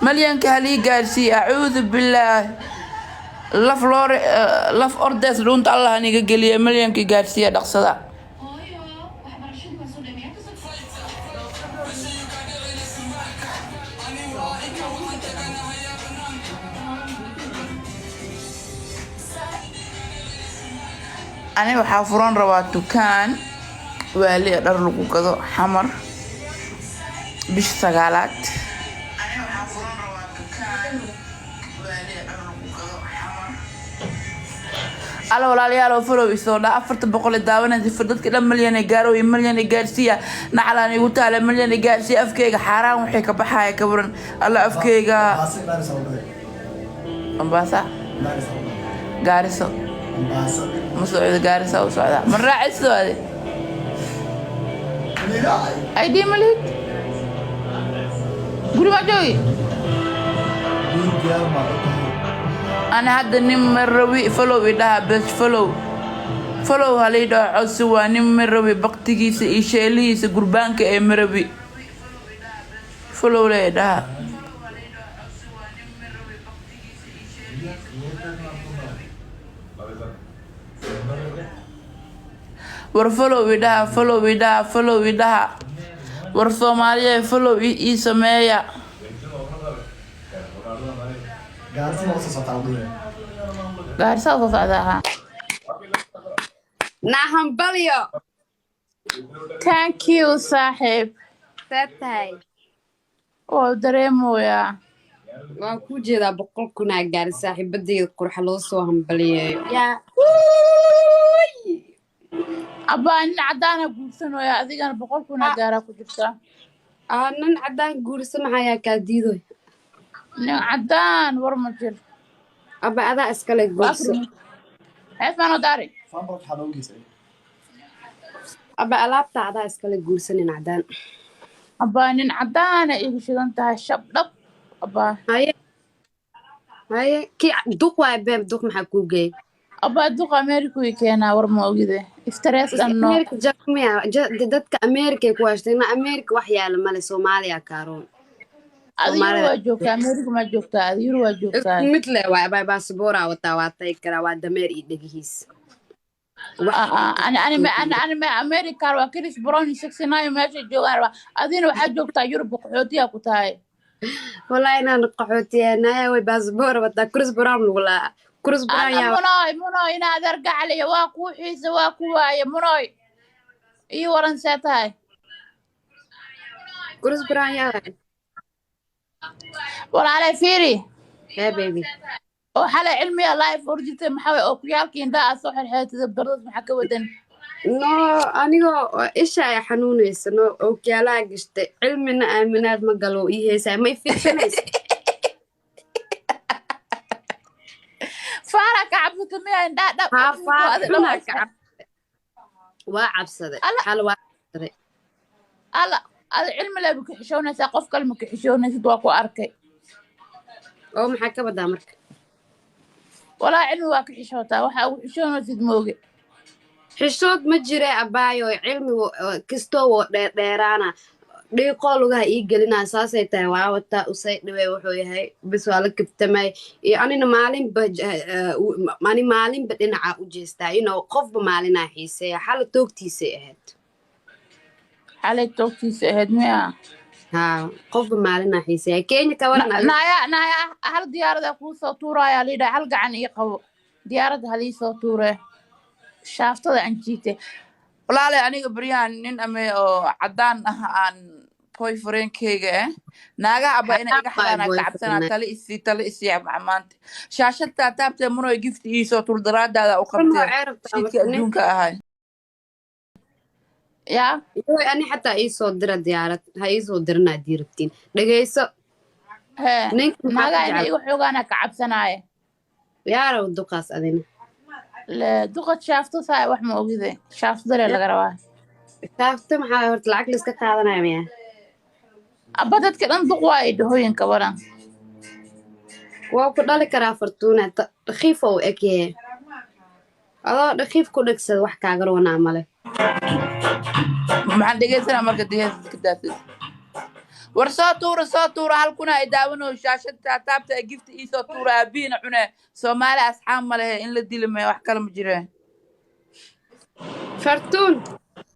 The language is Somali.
Malyanka halii gaarsiiye. Acuudu billaah, laf loore, laf ordees dhuunta Allah aniga geliye. Malyanka gaarsiiya, dhaqsada. Ani waxaa furan rabaa dukaan waali ee dhar lagu gado Xamar bisha sagaalaad. Alla walaalayaal oo follow isoo dhaa, 400 ee daawanaysa, dadka dhan malyan ee gaaro iyo malyan ee gaarsiiya. Naclaan igu taale, malyan ee gaarsiiya. Afkeyga xaaraan waxay ka baxaya ka waran? Alla afkeyga. Mombasa, Gaariso ma socdo, Gaarisa u socdaa. Ma raacayso ade? ID ma lihid, guri maa joogi. Ana hadda nin ma rabi. Follow idhaha bes, follow, follow halii dhaho. Codsi waa, nin ma rabi, baktigiisa iyo sheelihiisa gurbaanka ee ma rabi. Follow le idhaha. War follow idhaha, follow idhaha, follow idhaha. War Soomaaliya, follow ii sameeya. Gaarisa soo socdaa. Nahambalyo. Thank you, saaxiib. See tahay? Waa dareemoyaa. Waa kuu jeedaa, 100,000 aa gaari. Saaxiibadayda qurxa loo soo hambaliyeeyo yaa. Abbaa, nin caddaana guursanooya, adigana 100,000 gaaraa ku jirtaa. Aa, nin caddaan guursa maxayaa kaa diidoy? Nin caddaan war ma jir. Abba, adaa iskale guurso. Hees maanoo daari. Abba, alaabta adaa iskale guursa, nin caddaan. Abbaa, nin caddaana igu shidan tahay, shab dhab abbaa. Haye haye, kii duq waay beeb, duq maxaa kuu geeyay? Abbaa, duqa America way keenaa, war ma ogide, stress dhan no. America jamiya dadka America ku hayshtay na America wax yaala male, Soomaaliya kaaroon. Adi Yuru waa joogtaa, America maa joogtaa? Adi Yuru waa joogtaa. Isku mid le waay abaa, baasaboora wataa, waa tagi karaa, waa dameer iyo dhegihiis. Ani ani ani ani America waa Chris Brown 69 meesha joogaan rabaa. Adina waxaa joogtaa Yurub, qaxootiyaa ku tahay. Wallahi inaan qaxootiyanaya way baasaboora wataa, Chris Brown lagu laa, Chris Brown. Ana yaa. Munoy, munoy, inaad argacliya waa kuu xiisa, waa ku waaye. Munoy, ii waran, see tahay? Chris Brown yaa. Walaalay, fiiri. Hey baby. Oo xalay cilmiga live hor jirtay, maxaa waye oo kuyaalka indhaha aad soo xirxeetida bardas, maxaa ka wadan? No, anigoo isha ay xanuunaysa, no ookiyaalaha gashtay, cilmina aaminaad ma galo, ii heesaa, ma i fiirsanaysa. Faara ka cabsata miya? Indhaha dhab. Haa, faar adi dhan xunaa waa ka cabsaday, waa cabsaday. Alla. Xal waa cabsaday. Alla, adi cilmi leeba ka xishoonaysaa, qof kale ma ka xishoonaysid, waa ku arkay. Oo maxaa ka badaa marka? Walaa cilmi waa ka xishootaa, waxaa ugu xishoonaysid mooge. Xishood ma jire abaayo, cilmigu kastoo woo dheerdheeraana, dhiiqoo lugaha ii gelinaa, saasay tahay, waa wataa usay dhibay, wuxuu yahay bis waa la kabtamay iyo anina maalinba ani maalinba dhinaca u jeestaa, qofba maalinaa xiiseeya, xala toogtiisay ahayd. Xalay toogtiisa ahayd miya? Haa, qofba maalinaa xiiseeya. Kenya ka waran adiga? Naaya, naaya, hal diyaarada kuu soo tuuraya liidha, hal gacan ii qabo, diyaaradda halii soo tuure, shaaftada aan jiite. Walaalay, aniga baryahan nin ame oo caddaan ah aan boyfriendkeyga eh, naagaha abba inay iga Xanaaq xadaanaa waay. ka cabsanaa. Boyfriend. Tali isii, tali isii maanta. Shaashadaa taabtee munoy, gift iisoo tur, daraadaada u qabtee. Noocee rabtaa? Shidka marka nin adduunka ahay. Yaa. Yoy, ani xataa iisoo dira diyaarad, ha iisoo dirana haddii rabtiin. Dhegeyso. Hee. Ninka maxaa ku Naagaha inay jecel? iga xoogaana ka cabsanaaye. Yaaraw duqaas adina. Le duqad shaafto saay, wax ma ogide, shaaftadale laga rabaa. Taafta maxaa horta lacag la iska qaadanaya miya? Abba, dadka dhan duq waaye dhahooyinka waran. Waa ku dhali karaa Fartuuna, khiifa uu eg yahay. Adoo dhakiif ku dhegsada, wax kaaga roonaa male. Maxaan dhegeysanaa marka heesta ka daafid? War soo tuura, soo tuura. Hal kuna ay daawanayo shaashada taataabta ee gifta ii soo tuura. Aabihiina cune. Soomaali asxaab ma lehe, in la dili maya, wax kale ma jireen. Fartuun.